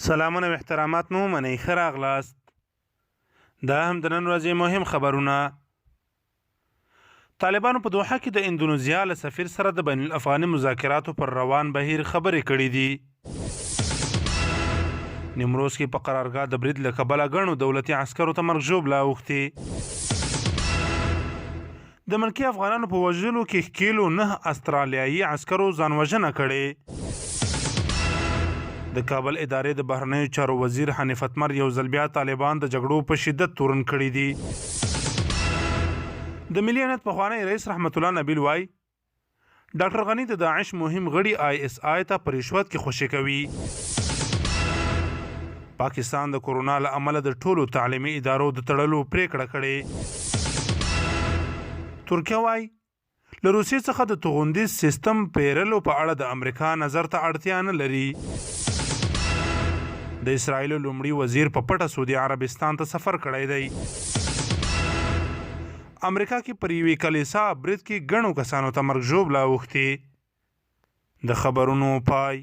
سلامونه او احترامات مو ومنئ، ښه راغلاست. دا هم د نن ورځې مهم خبرونه. طالبانو په دوحه کې د اندونیزیا له سفیر سره د بین الافغاني مذاکراتو پر روان بهیر خبرې کړې دي. نیمروز کې په قرارګاه د برید له کبله ګڼو دولتي عسکرو ته مرګ ژوبله اوښتې. د ملکي افغانانو په وژلو کې ښکېلو نه استرالیایي عسکرو ځانوژنه کړې. د کابل ادارې د بهرنیو چارو وزیر حنیف اتمر یو ځل بیا طالبان د جګړو په شدت تورن کړي دي. د ملي امنیت پخوانی رئیس رحمت الله نبیل وايي، ډاکټر غني د داعش مهم غړي آی اس آی ته په رشوت کې خوشې کوي. پاکستان د کورونا له امله د ټولو تعلیمي ادارو د تړلو پرېکړه کړې. ترکیه وايي، له روسیې څخه د توغندیز سیستم پېرلو په اړه د امریکا نظر ته اړتیا نه لري. د اسراییلو لومړي وزیر په پټه سعودي عربستان ته سفر کړی دی. امریکا کې پر یوې کلیسا برید کې ګڼو کسانو ته مرګ ژوبله اوښتې. د خبرونو پای.